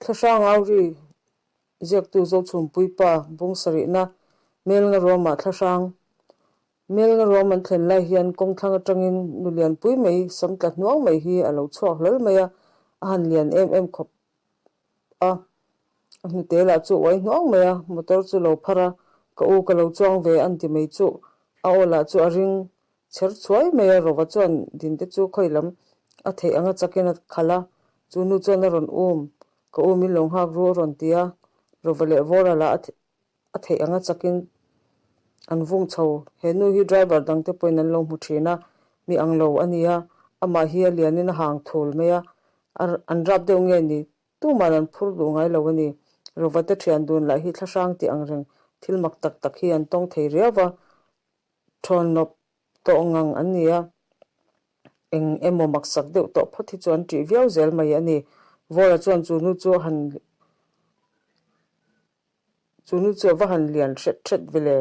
Thlahrang Auri ziaktu Zochhumpuipa bung sarihna Melnga ruamah thlahrang Melnga ruam an thlen lai hian kawngthlang atangin nu lianpui mai sam tla hnuang mai hi a lo chhuak hlawl mai a, a han lian em em khawp a, a hnute lah chu uai hnuang mai a, motor chu lo phar a, ka u ka lo chuang ve an ti mai chuh, a aw lah chu a ring Chher chhuai mai a Rova chuan dinte chu khawi lam a theih anga chakin a khalh a, chu nu chuan a rawn um, ka um in lo nghak ru a rawn ti a, Rova leh Vawra lah a theih anga chakin an vung chho. He nu hi driver dangte pawhin an lo hmu thin a, mi ang lo a ni a, amah hi a lianin a hang thul mai a, an rap deuh nge ni Tuman an phur duh ngai lo a ni. Rova te thian dun lah hi thlahrang tih ang reng thil mak tak tak hi an tawng thei riau va, Thawnlawp tawh ngang an ni a, eng emaw maksak deuh tawh phawt hi chu an ṭih viau zel mai a ni. Vawra chuan chu nu chu a han chu nu chu a va han lian hret hret ve le.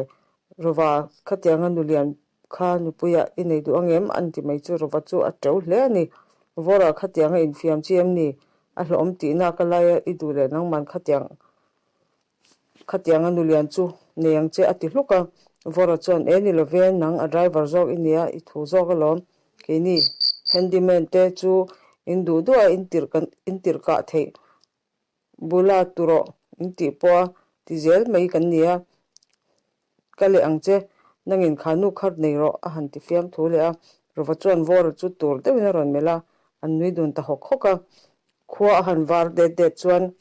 Rova khatianga nu lian kha nupuiah i nei duh angem? an ti mai chu Rova chu a ṭeu hle a ni. Vawra khatianga infiam chi em ni? A hlawhawm tihna ka laia i duh leh nangman khatiang Khatianga nulian chu nei ang che a ti hluk a, Vawra chuan e ni love nang a driver zawk i nia i thu zawk alawm, keini handyman te chu in duh duh a in tirh kan in tirh kah theih bula turawh in tih pawh a ti zel mai kan nia, Ka leh ang che, nangin kha nu khat nei rawh a han ti fiam thu leh a, Rova chuan Vawra chu tur deuhin a rawn melh a, an nui dun ta hawk hawk a. Khua a han var det det chuan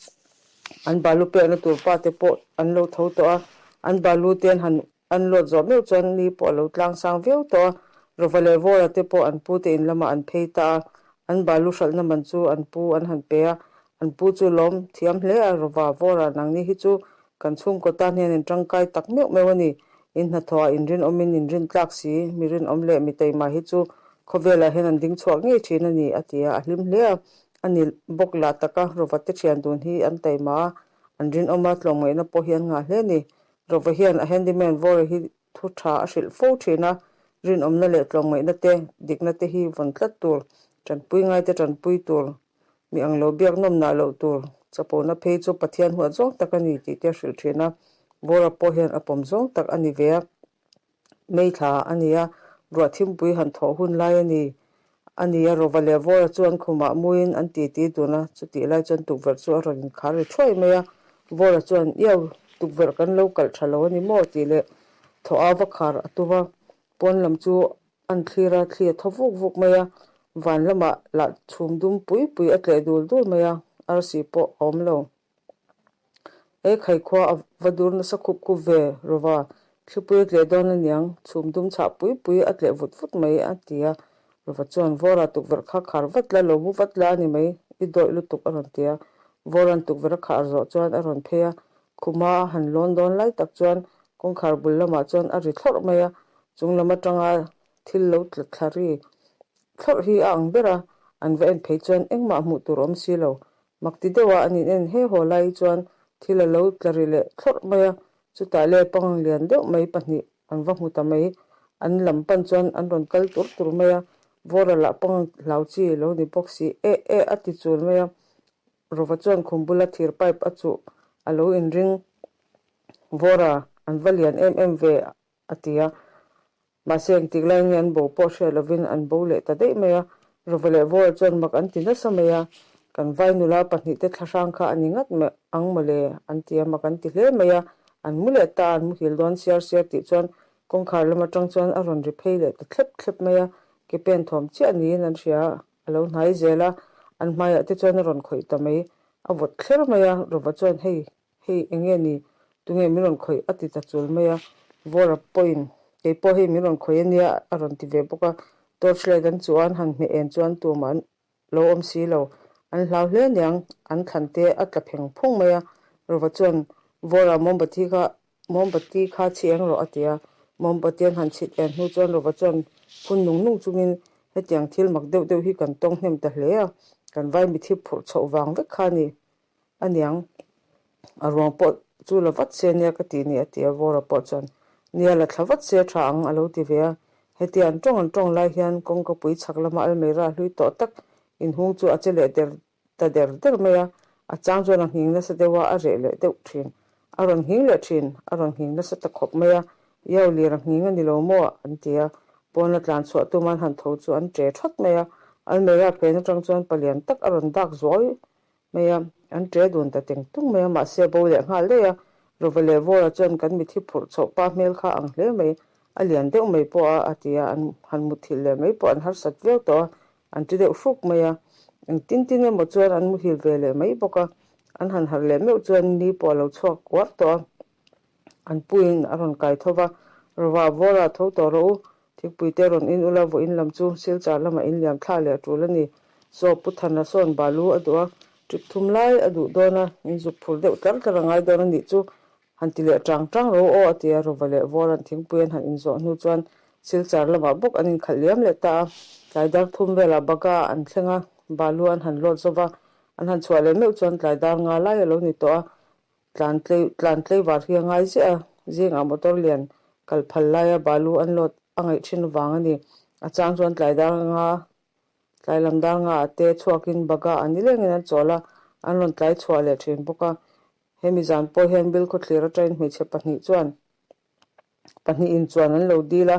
an balu pekna tur pa te pawh an lo tho tawh a, an balu te an han an lawt zawh meuh chuan ni pawh a lo tlang sang viau tawh a, Rova leh Vawra te pawh an pu te in lamah an phei ta a, an balu hralhna man chu an pu an han pe a, an pu chu lawm thiam hle a, Rova, Vawra nangni hi chu Kan chhungkaw tan hian in tangkai tak meuh meuh a ni. In hnathawhah in rinawmin in rintlak si, mi rinawm leh mi taima hi chu khawvelah hian an ding chhuak ngei thin a ni, a ti a, a hlim hle a. A ni bawk lah taka Rova te thian dun hi an taima a, an rinawm a, tlawmngaihna pawh hi an ngah hle a ni. Rova hian a handyman Vawra hi thu tha a hrilh fo thin a, rinawmna leh tlawmngaihna te, dikna te hi vawn tlat tur, tanpui ngaite tanpui tur, Mi ang lo biak nawm nah loh tur chapona phei chu Pathian huat zawng tak a ni tih te a hrilh thin a, Bawra pawh hian a pawm zawng tak a ni ve a. Mei thla a ni a, ruah thimpui han thawh hun lai a ni a ni a, Rova leh Vawra chu an khumah muin an titi dun a, chutih lai chuan tukverh chu a rawn inkhar ri thuai mai a, Vawra chuan, Iau, tukverh kan lo kalh tha lo a ni maw? tih leh thawh a va khar a tum a, pawn lam chu An thlir a, thli a thaw vuk vuk mai a, van lamah lah chhum dum pui pui a tleh dul dul mai a, arsi pawh a awm lo. E khaikhua a va dur nasa khup khup ve rawva, thlipui a tleh dawn aniang, chhum dum chhah pui pui a tleh vut vut mai a ti a, Rawva chuan Vawra tukverh kha khar vat la, lo mu vat la a ni mai, i dawih lutuk a rawn ti a, Vawra'n tukverh a khar zawh chuan a rawn phei a, khuma a han lawn dawn lai tak chuan kawngkhar bul lamah chuan a ri thlawrh mai a, Chung lam atanga thil lo tla thla ri thlawrh hi a ang ber a, an va en phei chuan engmah hmuh tur awm si lo. Mak ti deuha an in en he haw lai chuan thil a lo tla ri leh thlawrh mai a, chutah le pangang lian deuh mai pahnih an va hmu ta mai. An lam pan chuan an rawn kal tur tur mai a, Vawra lah pangang hlau chi lo ni bawk si eh eh a ti chul mai a, Rova chuan khum bula thir pipe a chuh a lo inring. Vawra, an va lian em em ve a ti a. Mahse engtik lai nge an bo pawh hriat lovin an bo leh ta daih mai a, Rova leh Vawra chuan mak an ti nasa mai a, kan vai nula pahnihte thlahrang kha a ni ngat mai ang mawle an ti a, mak an ti hle mai a, an mu leh ta a, an muhil dawn siar siar tih chuan kawngkhar lam atang chuan a rawn ri phei leh ta thlep thlep mai a, ke pen thawm chiah niin an hria a, a lo hnai zel a, an hmaiah te chuan a rawn khawih ta mai, a vawt thler mai a, Rova chuan hei Hei eng nge ni? Tunge min rawn khawih? a ti ta chul mai a. Vawra pawhin, Kei pawh hei min rawn khawih a nia a rawn ti ve bawk a. Torch light an chuh a, an han hmeh en chuan tumah an lo awm si lo. An hlau hle aniang, an thlan te a tla pheng phung mai a. Rova chuan, Vawra mawmbati kha mawmbati kha chhi eng rawh a ti a. Mawmbati an han chhit en hnu chuan Rova chuan phun nung nung chungin, Hetiang thil mak deuh deuh hi kan tawng hnem ta hle a, kan vai mithi phurh chhoh vang vek kha a ni. Aniang, a ruang pawh chu la vat se nia ka ti ni a ti a, Vawra pawh chuan nia la thla vat se tha ang a lo ti ve a. Hetia an tawng an tawng lai hian kawngka pui chhak lama almeira hlui tawh tak inhung chu a che leh der ta der der mai a. A chang chuan a nghing nasa deuh a, a reh leh deuh thin. A rawn nghing leh thin, a rawn nghing nasa ta khawp mai a. Iau lir a nghing a ni lo maw? an ti a. Pawna tlan chhuah tum an han tho chu an ṭe ṭhawt mai a. Almera phen aṭang chuan palian tak a rawn dak zuai mai a, an ṭe dun ta teng tung mai a, mahse a bo leh nghal daih a. Rova leh Vawra chuan kan mithi phurh chhoh pa hmel kha ang hle mai, a lian deuh mai pawh a, a ti a, an han muthilh leh mai pawh an harsat viau tawh a, an ti deuh hruk mai a. Eng tin tin emaw chuan an muhil ve leh mai bawk a, an han harh leh meuh chuan ni pawh a lo chhuak kuar tawh a. An puiin a rawn kai tho va, Rova, Vawra tho tawh rawh u, thingpui te rawn in ula, vawiin lam chu Silchar lamah in liam thla leh a tul a ni. Saw Pu Thana sawn balu a duh a, trip thum lai a duh dawn a, in zuk phur deuh tlar tlar a ngai dawn a nih chu, han ti leh tang tang rawh u aw a ti a, Rova leh Vawra'n thingpui an han inzawh hnu chuan Silchar lamah bawk an inkhalh liam leh ta a, tlai dar thum velah Baga an thleng a, balu an han lawt zo va, an han chhuah leh meuh chuan tlai dar nga lai a lo ni tawh a, Tlan tlei tlan tleivar hi a ngai ziah a, zingah motor lian kal phal laia balu an load a ngaih thin vang a ni. A chang chuan tlai dar nga tlai lam dar nga ah te chhuakin baga an ni lengin an chawl a, an rawn tlai chhuah leh thin bawk a. Hemi zan pawh hian Bilkhawthlir atangin hmeichhe pahnih chuan Pahnihin chuan an lo dil a,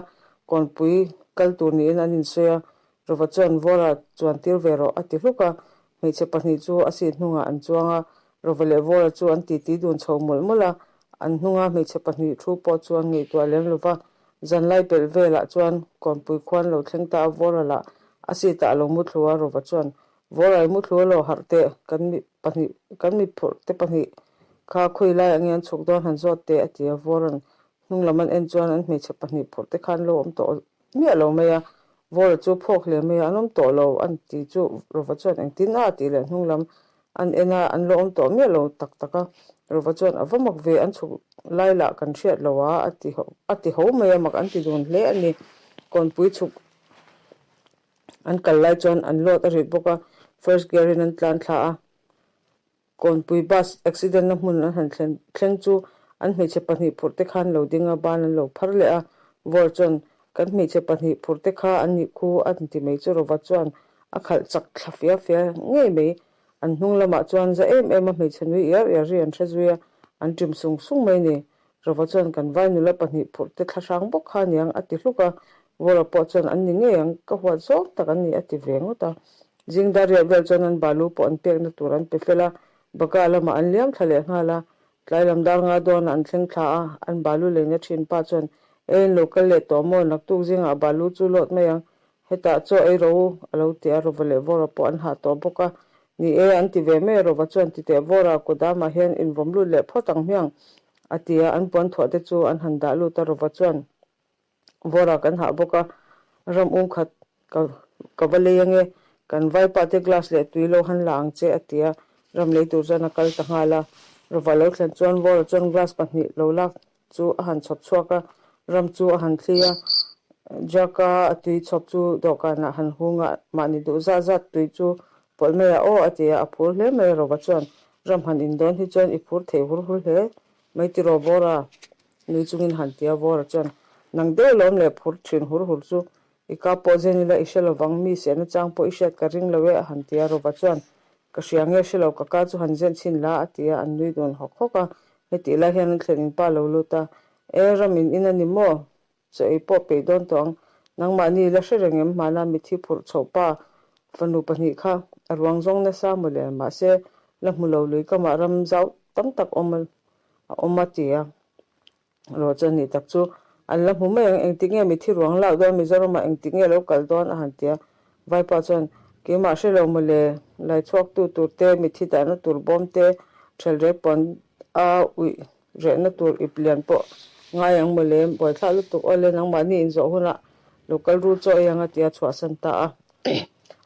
kawnpui kal tur niin an insawi a, Rova chuan Vawra chuan tir ve rawh a ti hluk a, hmeichhe pahnih chu a seat hnungah an chuang a, Rova leh Vawra chu an titi dun chho mawlh mawlh a, an hnunga hmeichhe pahnih thu pawh chu an ngaihtuah lem lo va, zanlai pelh velah chuan kawnpui khuan lo thleng ta a, Vawra lah a seat ah a lo muthlu a, Rova chuan Vawra i muthlu a lo harh teh, kan mi pahnih kan mi phurh te pahnih kha khawi lai ang hian chhuk dawn han zawt teh a ti a, Vawra'n hnung lam an en chuan an hmeichhe pahnih phurh te khan lo awm tawh miah lo mai a, Vawra chu phawk hle mai a, an awm tawh lo an ti chu Rova chuan engtin a tih leh hnung lam an en a, an lo awm tawh miah lo tak tak a, Rova chuan a va mak ve an chhuk lai lah kan hriat lo a a ti a ti ho mai a, mak an ti dun hle a ni, kawnpui chhuk An kal lai chuan an load a rit bawk a, first gear in an tlan thla a. Kawnpui bus accident na hmun an han thlen thleng chu an hmeichhe pahnih phurh te khan lo ding a, ban an lo phar leh a. Vawr chuan, Kan hmeichhe pahnih phurh te kha an nih khu a ti mai chu Rova chuan a khalh chak thla fia fia ngei mai. An hnung lamah chuan za em em a hmeichhe nui iar iar ri an hre zui a, an ṭim sung sung mai ni. Rova chuan kan vai nula pahnih phurh te thlahrang bawk kha aniang a ti hluk a, Vawra pawh chuan an ni ngei ang, ka huat zawng tak an ni a ti ve ngawt a. Zing dar riah vel chuan an balu pawh an pekna tur an pe fel a, Baga lamah an liam thla leh nghal a, tlai lam dar nga dawnah an thleng thla a, an balu leina thin pa chuan Ei in lo kal leh tawh maw, naktuk zingah balu chu lawt mai ang, Hetah chaw ei ro u, a lo ti a, Rova leh Vawra pawh an hah tawh bawk a. Ni e, an ti ve mai a, Rova chuan ti teh Vawra, kudamah hian invawm lut leh phawt ang hmiang, a ti a, an puan thuah te chu an han dah lut a, Rova chuan Vawra kan hah bawk a, ram um khat ka ka va lei ange, kan vaipa te glass leh tui lo han la ang che, a ti a, ram lei tur chuan a kal ta nghal a. Rova lo thlen chuan Vawra chuan glass pahnih lo lak chu a han chhawp chhuak a, ram chu a han thli a, Jack-a a tui chhawp chu dawhkanah han hung a, mahni duh zat zat tui chu pawlh mai a, aw a ti a, a phur hle mai a, Rova chuan ram han indawn hi chuan i phur thei hur hur hle mai tiraw Vawra? Nui chungin han ti a, Vawra chuan nang deuh lawm leh phur thin hur hur chu I ka pawh zen ila i hre lovang, mi sehna chang pawh i hriat ka ring lo e a han ti a, Rova chuan Ka hria nge hre lo, ka ka chu han zen chhin la a ti a, an nui dun hawk hawk a, hetih lai hian an thlen in pa lo lut a, E ram in in a ni maw? Chaw ei pawh peih dawn tawh ang, nangmahni la hre reng em hmana mithi phurh chhoh pa fanu pahnih kha a ruang zawng nasa maw le, mahse la hmu lo lui kamah ram zau tam tak awm a awm a ti a. Rawh chuan nih tak chu an la hmu mai ang, engtik nge mithi ruang lak dawn Mizoramah engtik nge lo kal dawn a han ti a, Vaipa chuan keimah hre lo mawle, lai chhuaktu tur te, mithi dahna tur bawm te, ṭhel rek puan a uih rehna tur ip lian pawh ngai ang mawle, buaithlak lutuk awle nangmahni inzawh hunah lo kal ru chaw ei ang a ti a chhuahsan ta a.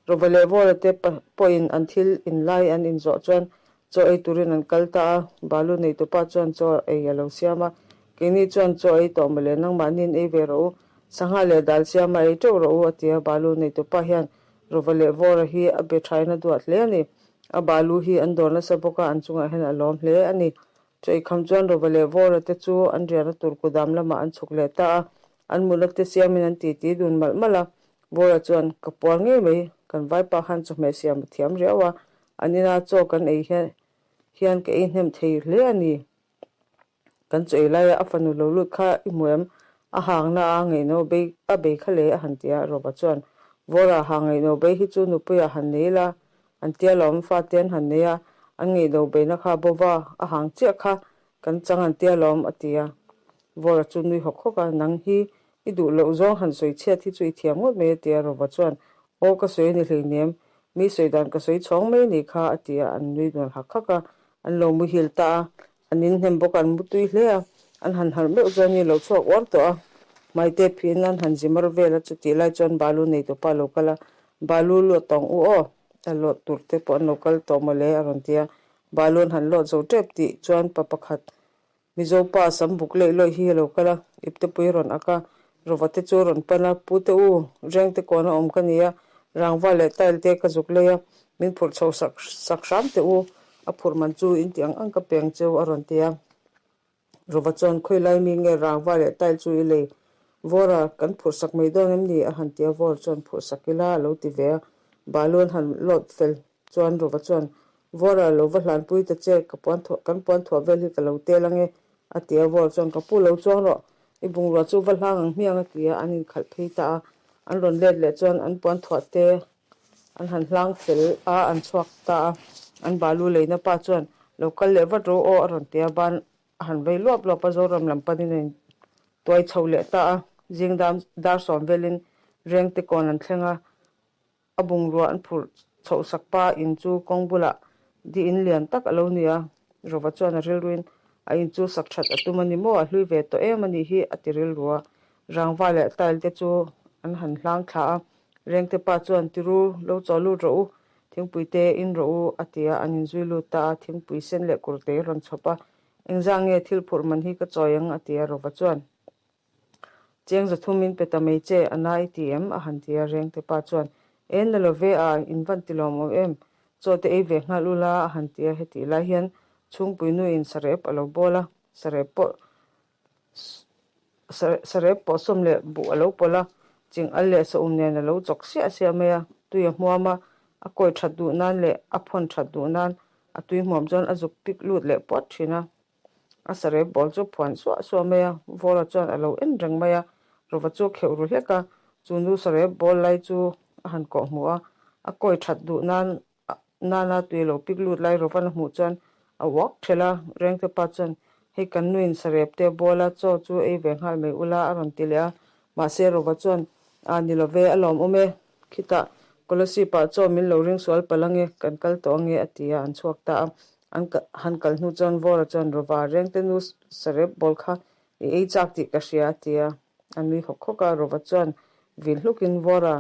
Rawva leh Vawra te pawhin an thil inlai an inzawh chuan Chaw ei turin an kal ta a, balu neitupa chuan chaw ei a lo siam a, keini chuan chaw ei tawh mawle, nangmahniin ei ve rawh u, sangha leh dal siama ei teuh rawh u a ti a, balu neitupa hian Rova leh Vawra hi a be thain a duat hle a ni. A balu hi an dawr nasa bawk a, an chungah hian a lawm hle a ni. Chaw ei kham chuan Rova leh Vawra te chu an riahna tur kudam lamah an chhuk leh ta a, an mutna te siamin an titi dun malh malh a, Vawra chuan, Ka puar ngei mai, kan vaipa khan chawhmeh siam a thiam riau a, an ina chaw kan ei hian. hian ka ei hnem thei hle a ni. Kan chaw ei laia a fanu lo lut kha i hmu em? A hangna a ngaihno bei a bei kha le a han ti a, Rova chuan, Vawra, ha ngaihno bei hi chu nupuiah han nei la, an tia lawm, fate an han nei a, an ngaihno beina kha a bo va, a hang chiah kha kan chang an tia lawm, a ti a. Vawra chu nui hawk hawk a, Nang hi i duh loh zawng han sawi chhiat hi chu i thiam ngawt mai, a ti a. Rova chuan, Aw, ka sawi a ni hleinem, mi sawi dan ka sawi chhawng mai a nih kha, a ti a, an nui dun hak hak a, an lo muhil ta a. An inhnem bawk a, an mutui hle a, an han harh meuh chuan ni lo chhuak uar tawh a, hmaite phiin an han zi mar vel a, chutih lai chuan balu neitupa a lo kal a, balu luat tawng u aw, a luat tur te pawh an lo kal tawh mawle a rawn ti a, balu an han luat zo tep tih chuan pa pakhat Mizo pa sam buk leih lawih hi a lo kal a, iptepui a rawn ak a, Rova te chu a rawn pan a, Pu te u, reng te kawn a awm ka ni a, rangva leh tile te ka zuk lei a, min phurh chho sak sak hram teh u, a phurh man chu in ti ang ang ka peng cheu a rawn ti a. Rova chuan, Khawi lai mi nge rangva leh tile chu i lei? Vawra, kan phurh sak mai dawn em ni? a han ti a, Vawra chuan, Phurh sak ila a lo ti ve a, balu an han lawt fel chuan Rova chuan, Vawra, lo va hlanpui ta che, ka puan thuah, kan puan thuah vel hi ka lo tel ange, a ti a, Vawra chuan, Ka pu lo chuang rawh, i bungrua chu va hlang ang hmiang, a ti a, an inkhalh phei ta a, an rawn let leh chuan an puan thuah te an han hlang fel a, an chhuak ta a, an balu leina pa chuan, Lo kal leh vat rawh aw, a rawn ti a, ban a han vei luap luap a, Zoram lam panin a intuai chho leh ta a, zing dar sawm velin Rengte kawn an thleng a, A bungrua an phurh chhoh sak pa in chu kawng bulah di in lian tak a lo ni a, Rova chuan a rilruin a in chu sak that a tum a ni maw, a hlui ve tawh em a nih hi a ti rilru a. Rangva leh tile te chu an han hlang thla a, Rengte pa chuan Tiru lo chaw lut rawh u, thingpui te in rawh u a ti a, an inzui lut ta a, thingpui sen leh kurte a rawn chhawp a, Engzah nge thil phurh man hi ka chawi ang a ti a, Rova chuan. Cheng zathum min pe ta mai che, a na i ti em? a han ti a, Rengte pa chuan, E na lo ve a, in van ti lawm awm em? Chaw te ei ve nghal ula, a han ti a, hetih lai hian chhungpui nuin sarep a lo bawl a, sarep pawh sarep pawh sawm leh buh a lo pawlh a, ching al leh saum nen a lo chawk siah siah mai a, tui a hmuam a, a kawi that duh nan leh a phawn that duh nan a tui hmuam chuan a zuk pik lut leh puat thin a. A sarep ball chu phuan suah suah mai a, Vawra chuan a lo en reng mai a, Rova chu a kheuh ru hlek a, chu nu sarep ball lai chu a han kawh hmuh a, a kawi that duh nan nana tui lo pik lut lai Rovan a hmuh chuan a uak thelh a, Rengte pa chuan hei kan nuin sarep te ball a chaw chu ei ve nghal mai ula a rawn ti leh a, mahse Rova chuan a ni lo ve a lawmawm e, khitah Kolasib ah chaw min lo ring sual palh ange, kan kal tawh ange a ti a, an chhuak ta a. An han kal hnu chuan Vawra chuan Rova Rengte nu sarep bawl kha i ei chak tih ka hria a ti a, a nui hawk hawk a, Rova chuan vin hlukin Vawra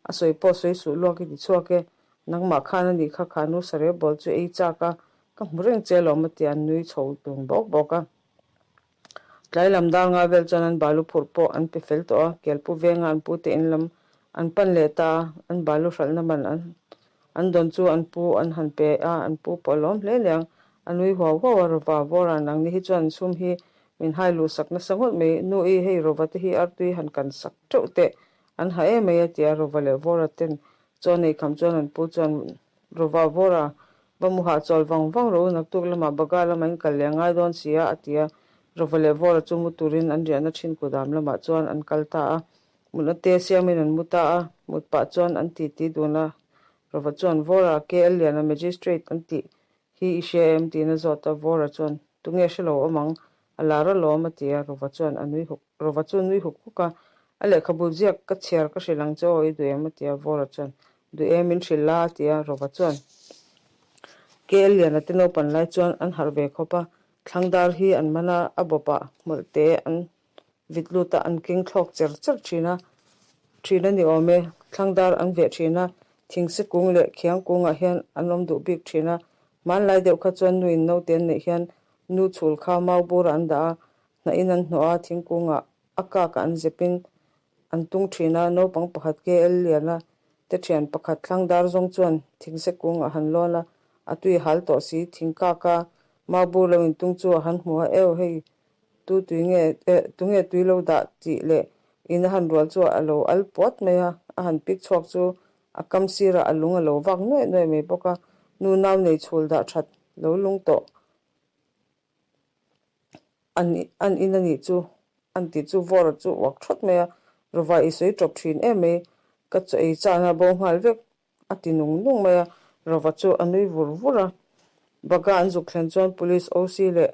a sawi pawh sawi suh luak i ti chhuak e, nangmah khan a nih kha kha nu sarep bawl chu ei chak a, ka hmu reng che alawm a ti a, an nui chho dun bawk bawk a. Tlai lam dar nga vel chuan an balu phurh pawh an pe fel tawh a, Kelpu venga an pute in lam an pan leh ta a, an balu hralhna man an an dawn chu an pu an han pe a, an pu pawh a lawm hle liang. A nui huau huau a, Rova, Vawra nang ni hi chuan sum hi min hai luh sak nasa ngawt mai, nu i hei Rova te hi artui han kan sak teuh teh, an ha em mai a ti a, Rova leh Vawra ten chaw nei kham chuan an pu chuan Rova Vawra, va mu hahchawl vang vang rawh u, naktuk lamah Baga lamah in kal leh a ngai dawn si a, a ti a. Rova leh Vawra chu mu turin an riahna thin kudam lamah chuan an kal ta a. Mutna te siamin an mu ta a, mut pah chuan an titi dun a. Rova chuan, Vawra, KL Liana Magistrate an tih hi i hria em? tiin a zawt a. Vawra chuan, Tunge hre lo awm ang, a lar alawm, a ti a. Rova chuan a nui huk Rova chu nui huk huk a, A lehkhabu ziak ka chhiar ka hrilh ang che aw, i duh em? a ti a, Vawra chuan, Duh em, min hrilh la, a ti a, Rova chuan KL Liana te naupan lai chuan an harh ve khawp a, Thlangdar hi an man a, a bawpah hmawlh te an vit lut a, an keng thlawk cher cher thin a, thin a ni awm e, Thlangdar an veh thin a, thingse kung leh khiang kungah hian an awm duh bik thin a, hmanlai deuh kha chuan nuin naute an neih hian nu chhul kha mau burah an dah a, Hnahin an hnawh a, thingkungah a kakah an zepin an tung thin a, naupang pakhat KL Liana te thian pakhat thlang dar zawng chuan thingse kung a han lawn a, a tui hal tawh si, thing kaka mau bur lo intung chu a han hmu a, Ew hei tu tui nge eh tunge tui lo dah tih leh in a han rual chu a lo al puat mai a, a han pik chhuak chu a kam sirah a lung a lo vak nuaih nuaih mai bawk a, nu nau nei chhul dah that. Lo lung tawh an an in a nih chu an tih chu Vawra chu uak thawt mai a, Rova i sawi tawp thin em mai, ka chaw ei chana bo nghal vek a ti nung nung mai a, Rova chu a nui vur vur a. Baga an zuk thlen chuan Police OC leh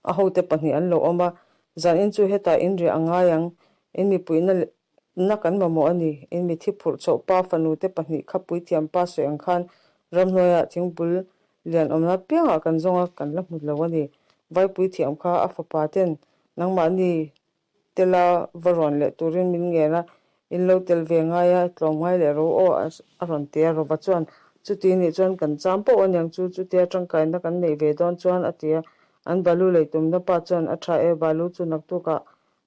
A hote pahnih an lo awm a, Zanin chu hetah in riah a ngai ang, in mipuihna na kan mamawh a ni. In mithi phurh chhoh pa fanu te pahnih kha puithiam pa sawi ang khan ramhnuaiah thingbul lian awmna piangah kan zawng a, kan la hmu lo a ni. Vai puithiam kha a fapa ten nangmahni Tela va rawn leh turin min ngen a, in lo tel ve ngai a, tlawm ngai leh ro aw a rawn ti a, Rova chuan chuti nih chuan kan cham poh aniang chu, chutia tangkaina kan neih ve dawn chuan a ti a, an balu lei tumna pa chuan a tha e, balu chu naktukah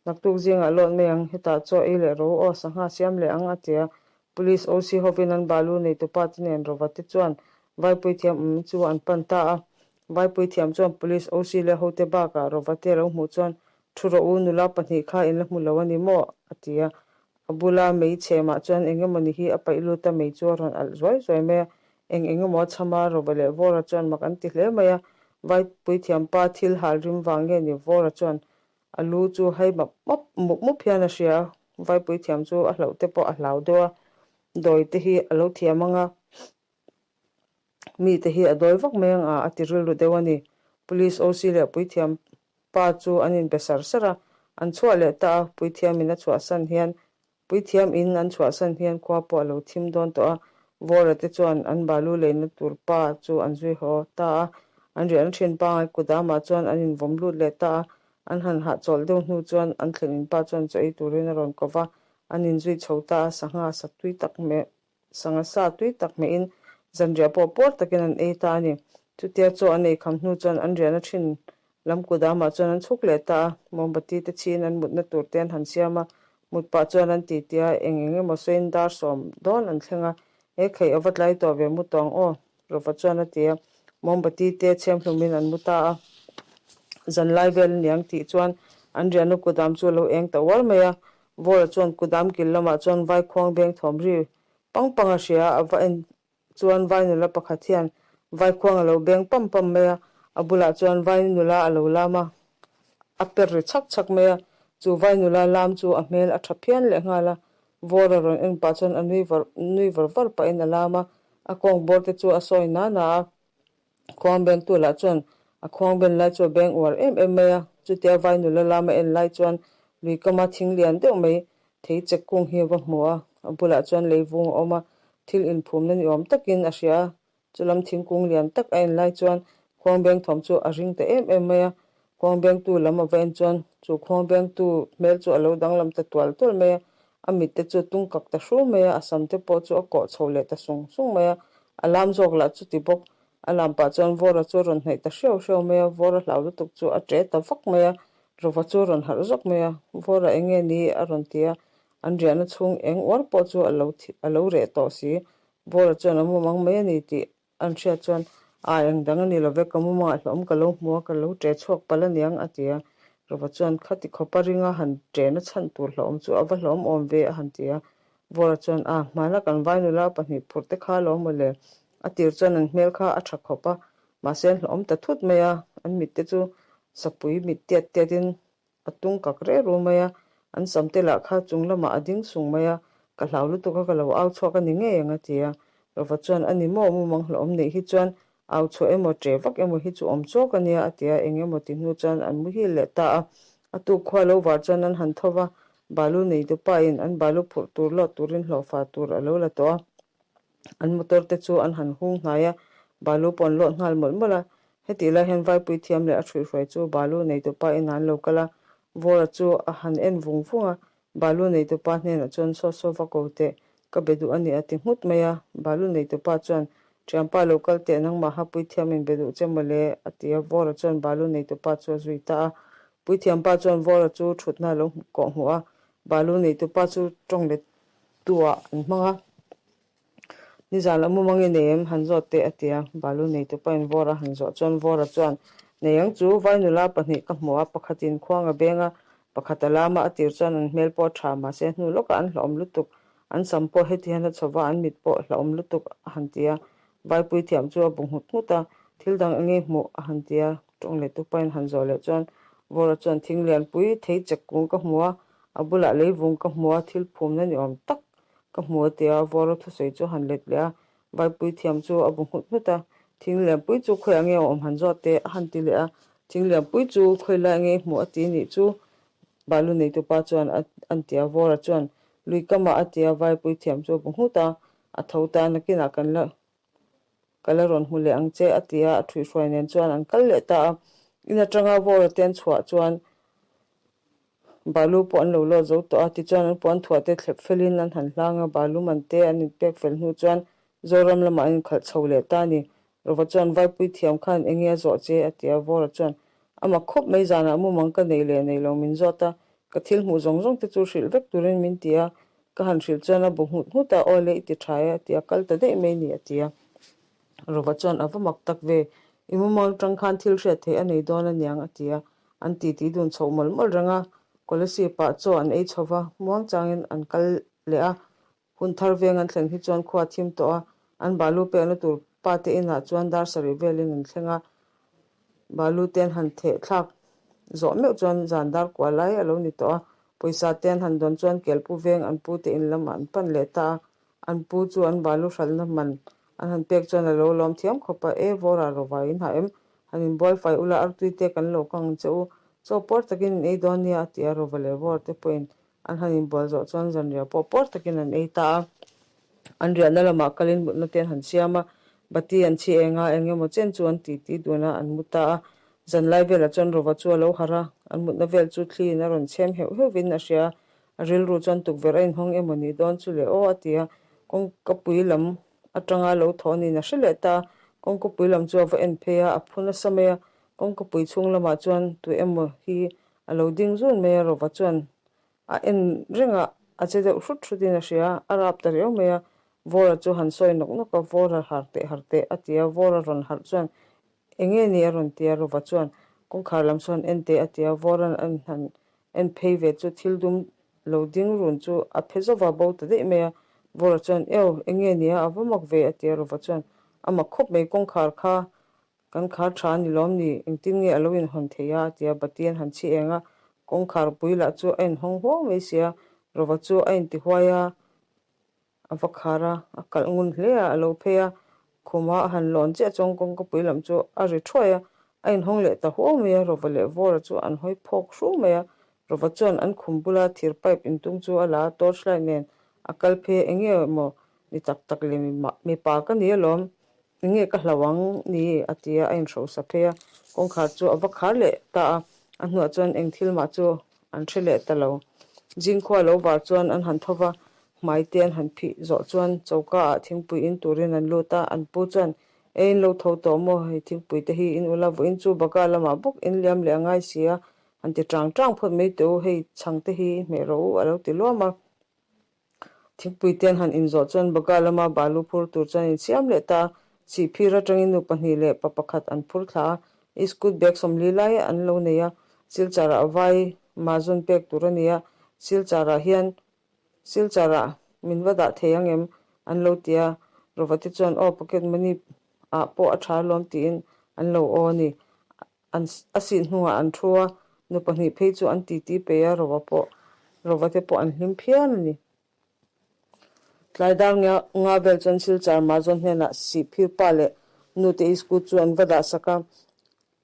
naktuk zingah lawt mai ang, hetah chaw ei leh ro aw, sangha siam leh ang a ti a, Police OC hovin an balu neitupa te nen Rova te chuan Vaipui thiam awm chu an pan ta a, Vaipui thiam chuan Police OC leh hote bakah Rova te lo hmuh chuan Thu rawh u, nula pahnih kha in la hmu lo a ni maw? a ti a. A bula mei chhemah chuan eng emawni hi a paih lut a, mei chu a rawn alh zuai zuai mai a. Eng eng emaw a chham a, Rova leh Vawra chuan mak an ti hle mai a. Vaipui thiampa thil hal rim vang nge ni? Vawra chuan a lu chu hai map map mup mup hian a hria a, Vaipui thiam chu a hlauh te pawh a hlau deuh a, dawi te hi a lo thiam ang a. Mite hi a dawi vak mai ang a, a ti rilru deuh a ni. Police OC leh puithiam pa chu an inbe sar sar a, an chhuah leh ta a, puithiam in a chhuahsan hian puithiam in an chhuahsan hian khua pawh a lo thim dawn tawh a, Vawra te chuan an balu leina tur pa chu an zui haw ta a, an riahna thin pangai kudamah chuan an invawm lut leh ta a, an han hahchawlh deuh hnu chuan an thlen in pa chuan chaw ei turin a rawn ko va, an inzui chho ta a, sangha sa tui tak meh Sangha sa tui tak hmeihin zanriah pawh puar takin an ei ta a ni. Chutia chaw an ei kham hnu chuan an riahna thin lam kudamah chuan an chhuk leh ta a, mombati te chhiin an mutna tur te an han siam a, mut pah chuan an ti ti a, eng eng emaw sawiin dar sawm dawn an thleng a, He kheih a va tlai tawh ve mu tawng aw, Rova chuan a ti a, mombati te chhem hlumin an mu ta a. Zanlai vel aniang tih chuan an riahna kudam chu a lo eng ta uar mai a, Vawra chuan kudam kil lamah chuan vai khuang beng thawm ri pang pang a hria a, a va en chuan vai nula pakhat hian vai khuang a lo beng pam pam mai a, a bulah chuan vai nula a lo lam a, a per ri chhak chhak mai a, chu vai nula lam chu a hmel a tha phian leh nghal a, Vawra rawn en pah chuan a nui var nui var var pahin a lam a, a kawng bawr te chu a sawi na na a. Khuang bengtu lah chuan a khuang ben lai chu a beng uar em em mai a, chutia vai nula lama en lai chuan lui kama thing lian deuh mai thei chek kung hi a va hmu a, a bulah chuan lei vung a awm a, thil inphumna ni awm takin a hria a, chulam thingkung lian tak a en lai chuan khuang beng thawm chu a ring ta em em mai a, khuang bengtu lam a va en chuan chu khuang bengtu hmel chu a lo danglam ta tual tual mai a, a mit te chu a tung kak ta hru mai a, a sam te pawh chu a kawh chho leh ta sung sung mai a, a lam zawk lah chu ti bawk, a lam pah chuan Vawra chu a rawn hnaih ta hreuh hreuh mai a, Vawra hlau lutuk chu a ṭe ta vak mai a, Rova chu a rawn harh zawk mai a, Vawra eng nge ni a rawn ti a, an riahna chhung eng uar pawh chu a lo a lo reh tawh si, Vawra chuan a mumang mai a ni tih An hriat chuan, A eng dang a ni lo ve, ka mumangah hlawm ka lo hmu a, ka lo ṭe chhuak palh a niang, a ti a. Rova chuan, Khati khawpa ringa han ṭena chhan tur hlawm chu a va hlawm awm ve, a han ti a. Vawra chuan, A, hmana kan vai nula pahnih phurh te kha lo maw le? A tir chuan an hmel kha a ṭha khawp a, mahse an hlawm ta thut mai a, an mit te chu sapui mit tiat tiatin A tung kak reh ru mai a, an sam te lah kha chung lamah a ding sung mai a, ka hlau lutuk a ka lo au chhuak a ni ngei ang a ti a. Rova chuan a ni maw mumang hlauhawm neih hi chuan au chhuah emaw ṭe vak emaw hi chu awm chawk a nia a ti a, eng emaw ti hnu chuan an muhil leh ta a. A tuk khua lo var chuan an han tho va, balu neitu pa in an balu phurh tur lawt turin hlawhfa tur a lo la tawh a. An motor te chu an han hung hnai a, balu pawh an lawt nghal mawlh mawlh a. Hetih lai hian Vaipui thiam leh a hruihhruai chu balu neitupa inah an lo kal a, Vawra chu a han en vung vung a, balu neitupa hnenah chuan saw saw va ko teh, ka be duh a ni a ti nghut mai a. Balu neitupa chuan, Thianpa lo kal teh, nangmaha puithiam in be duh che mawle a ti a, Vawra chuan balu neitupa chu a zui ta a. Puithiampa chuan Vawra chu thutna a lo kawh hmuh a, balu neitupa chu tawng let tu-ah an hmang a. Nizan a mumang i nei em? Han zawt teh a ti a. Balu neitu pahin Vawra han zawh chuan Vawra chuan, Nei ang chu, vai nula pahnih ka hmu a, pakhatin khuang a beng a, pakhat a lam a, a tir chuan an hmel pawh a tha, mahse hnu lawkah an hlauhawm lutuk, an sam pawh heti hian a chho va, an mit pawh hlauhawm lutuk a han ti a. Vaipui thiam chu a bu nghut nghut a. Thil dang enge hmuh a han ti a, tawng leh tupain han zawh leh chuan Vawra chuan thing lianpui thei chek kung ka hmu a, a bulah leivung ka hmu a, thil phumna ni awm tak ka hmu a ti a, Vawra thusawi chu a han let leh a, Vaipui thiam chu a bu nghut nghut a, thing lianpui chu khawiah nge a awm han zawt teh a han ti leh a, thing lianpui chu khawi lai nge hmuh a ti nih chu Balu neitupa chuan a an ti a, Vawra chuan lui kamah a ti a, Vaipui thiam chu a bu nghut a, a tho ta nakinah kan la Ka la rawn hmu leh ang che, a ti a, a ṭhuihhruai nen chuan an kal leh ta a. In aṭanga Vawra te an chhuah chuan balu pawh an lo lawt zo tawh a, tichuan an puan thuah te thlep felin an han hlang a, balu man te an inpek fel hnu chuan Zoram lamah an inkhalh chho leh ta a ni. Rova chuan Vaipui thiam khan eng nge a zawh che? a ti a, Vawra chuan A mak khawp mai zanah mumang ka nei leh nei lo min zawt a, ka thil hmuh zawng zawng te chu hrilh vek turin min ti a, Ka han hrilh chuan a bu nghut nghut a, Aw le i ti tha e a ti a, kal ta daih mai ni a ti a. Rova chuan a va mak tak ve, i mumang tang khan thil hriat theih a nei dawn aniang a ti a, an titi dun chhoh mawlh mawlh reng a, Kolasib ah chaw an ei chho va, muang changin an kal leh a, hun thar veng an thleng hi chuan khua a thim tawh a, an balu pekna tur pa te inah chuan dar sarih velin an thleng a, Balu te an han theh thlak zawh meuh chuan zan dar kua lai a lo ni tawh a, pawisa te an han dawn chuan Kelpu veng an pu te in lamah an pan leh ta a, an pu chu an balu hralhna man an han pek chuan a lo lawm thiam khawp a, E Vawra Rova in hah em? Han inbual fai ula artui te kan lo kang ang che u, chaw puar takin in ei dawn nia a ti a, Rova leh Vawra te pawhin An han inbual zawh chuan zanriah pawh pawr takin an ei ta a. An riahna lamah kalin mutna te an han siam a, bati an chhi eng a, eng emaw chen chu an titi dun a, an mu ta a. Zanlai velah chuan Rova chu a lo harh a, an mutna vel chu thliin a rawn chhem heuh heuhvin a hria a, a rilru chuan tukverh a inhawng emaw nih dawn chu le aw a ti a, kawngkapui lam atanga lo thaw niin a hre leh ta a, kawngkapui lam chu a va en phei a, a phu nasa mai a, kawngkapui chhung lamah chuan tu emaw hi A lo ding zun mai a, Rova chuan a en reng a, a che deuh hrut hrut in a hria a, a rap ta riau mai a, Vawra chu han sawi nawk nawk a, Vawra har teh har teh a ti a, Vawra rawn harh chuan eng nge ni a rawn ti a, Rova chuan kawngkhar lam sawn en teh a ti a, Vawra'n an han en phei ve chu thil dum lo ding run chu a phe zova bo ta daih mai a, Vawra chuan eo eng nge ni a, a va mak ve a ti a, Rova chuan a mak khawp mai kawngkhar kha Kan khar tha a ni lawm ni? Engtin nge a lo inhawn thei a? a ti a, Bati an han chhi eng a, kawngkhar pui lah chu a inhawng huau mai sia, Rova chu a intihuai a, a va khar a, a kalh ngun hle a, a lo phei a, khuma a han lawn chiah chuan kawngka pui lam chu a ri thuai a, a inhawng leh ta huau mai a, Rova leh Vawra chu an hawi phawk hru mai a, Rova chuan an khum bula thir pipe intung chu a la a, torch light nen a kal phei a, enge maw ni tak tak le mipa ka ni alawm, Enge ka hlau ang ni? a ti a, a inhrosa phei a, kawngkhar chu a va khar leh ta a, a hnuah chuan eng thil mah chu an hre leh ta lo. Zingkhua lo var chuan an han tho va, hmai te an han phih zawh chuan choka ah thingpui in turin an lut a, an pu chuan, E in lo tho tawh maw, hei thingpui te hi in ula, vawiin chu Baga lamah bawk in liam leh a ngai si a, han ti tang tang phawt mai teh u, hei chhang te hi hmeh rawh u a lo ti luam a. Thingpui te an han inzawh chuan Baga lama balu phur tur chuan an insiam leh ta a, Sihphir atangin nu pahnih leh pa pakhat an phur thla a, iskut bag 40 lai an lo nei a, Silchar-ah vai mazawn pek tur a ni a, Silchar-ah hian Silchar-ah min va dah thei ang em? an lo ti a, Rovate chuan aw pocket money ah pawh a tha alawm tiin an lo aw a ni. An a sih hnungah an thu a, nu pahnih phei chu an titi peih a, Rova pawh Rova te pawh an hlim phian a ni. Tlai dar nga nga vel chuan Silchar Mazawn hnenah Sihphir pa leh nu te iskut chu an va dah sak a,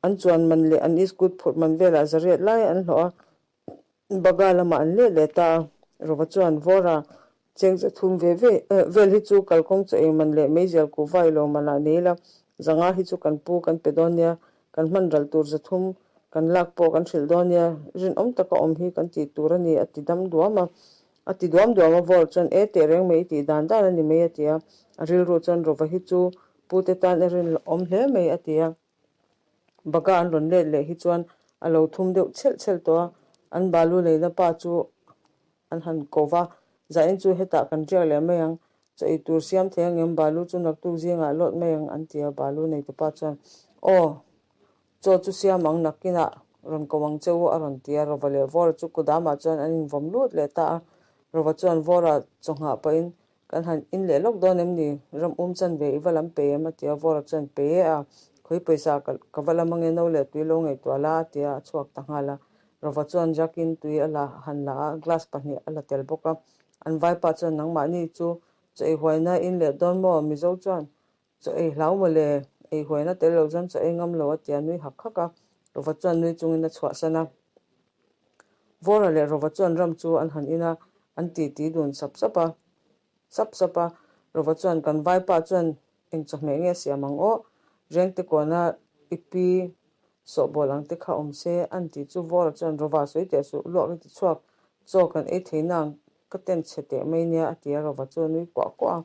an chuan man leh an iskut phurh man velah zariat lai an hlawh a, Baga lamah an leh leh ta a, Rova chuan Vawra cheng che thum ve ve vel hi chu kalkawng chaw ei man leh meizial kuhva i lo manah nei ila, zanga hi chu kan pu kan pe dawn nia, kan hman ral tur zathum kan lak pawh kan hrilh dawn nia, rinawm taka awm hi kan tih tur a ni a ti dam duam a. A ti duam duam a, Vawra chuan e teh reng mai i tih dan dan a ni mai a ti a, a rilru chuan Rova hi chu pute tan a rinawm hle mai a ti a. Baga an rawn let leh hi chuan a lo thum deuh chhelh chhelh tawh a, an balu leina pa chu an han ko va, Zain chu hetah kan riak leh mai ang, chaw ei tur siam thei ang em, balu chu naktuk zingah lawt mai ang an ti a, balu neitu pa chuan Aw, chaw chu siam ang nakinah rawn ko ang che u a rawn ti a, Rova leh Vawra chu kudamah chuan an invawm lut leh ta a, Rova chuan Vawra chaw nghah pahin Kan han in leh lawk dawn em ni? Ram um chan ve i va lam pe em? a ti a, Vawra chuan pe e a. Khawi pawisa ka va lam ange no leh tui lo ngaihtuah la a ti a, a chhuak ta nghal a. Rova chuan Jack-in tui a la han la a, glass pahnih a la tel bawk a. An vaipa chuan nangmahni chu chaw ei huaina in leh dawn maw? Mizo chuan chaw ei hlau maw le? Ei huaina tel lo chuan chaw ei ngam lo a ti a, nui hak hak a. Rova chuan nui chungin a chhuahsan a. Vawra leh Rova chuan ram chu an han in a, an titi dun sap sap a. Sap sap a, Rova chuan kan vaipa chuan Eng chawhmeh nge siam ang aw? Rengte kawna i pi sawhbawl ang te kha awm se, an tih chu Vawra chuan Rova sawi teh suh, luak i ti chhuak, chaw kan ei thei nang, ka ten chhe teh mai nia a ti a, Rova chu a nui kuah kuah a.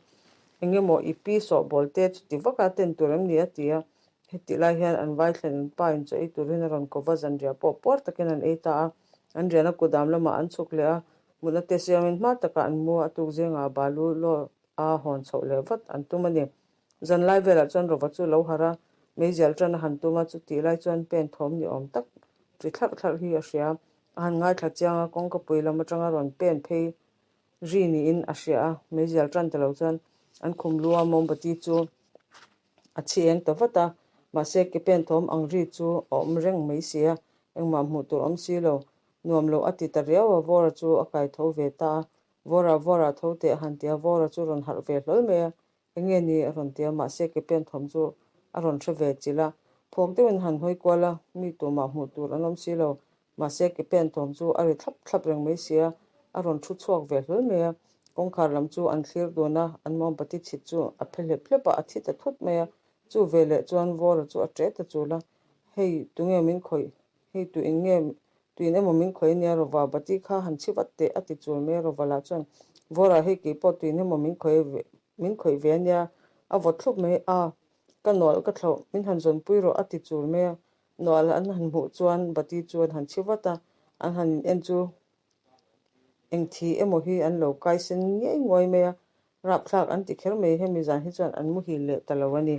Eng emaw i pi sawhbawl te chuti vaka ten tur em ni a ti a, hetih lai hian an vai thlen in pa in chaw ei turin a rawn ko va, zanriah pawh puar takin an ei ta a, an riahna kudam lamah an chhuk leh a, mutna te siamin hma takah an mu a, a tuk zengah balu law a hawn chhoh leh vat an tum a ni. Zan lai velah chuan Rova chu lo harh a, meizial tan a han tum a, chutih lai chuan pen thawm ni awm tak ri thlarh thlarh hi a hria. A han ngaithla chiang a, kawngka pui lam atanga rawn pen phei ri niin a hria a, meizial tan ta lo chuan an khum lu a mombati chu a chhi eng ta vat a, mahse ke pen thawm ang ri chu a awm reng mai si a, engmah hmuh tur awm si lo, nuam lo a ti ta riau a, Vawra chu a kai tho ve ta a, Vawra vawra tho teh a han ti a, Vawra chu rawn harh ve hlawl mai a, Enge ni? a rawn ti a, mahse ke pen thawm chu a rawn hre ve chilh a, phawk deuhin han hawi kual a, mi tumah hmuh tur an awm si lo, mahse ke pen thawm chu a ri thlap thlap reng mai si a, a rawn thu chhuak ve hlawl mai a, kawngkhar lam chu an thlir dun a, an mombati chhit chu a phe hlep hlep a, a thi ta thut mai a, chu veleh chuan Vawra chu a ṭe ta chul a, Hei, tunge min khawih? Hei tu in nge tuin emaw min khawih ania Rova bati kha han chhi vat teh a ti chul mai a Rova lah chuan Vawra hei kei pawh tuin emaw min khawih ve min khawih ve ania a vawt thlup mai a ka nual ka thlauh min han zawn pui rawh a ti chul mai a nual an han hmuh chuan bati chu an han chhi vat a an han in en chu eng thi emaw hi an lo kai sen ngei nguai mai a rapthlak an ti kher mai hemi zan hi chuan an muhil leh ta lo a ni.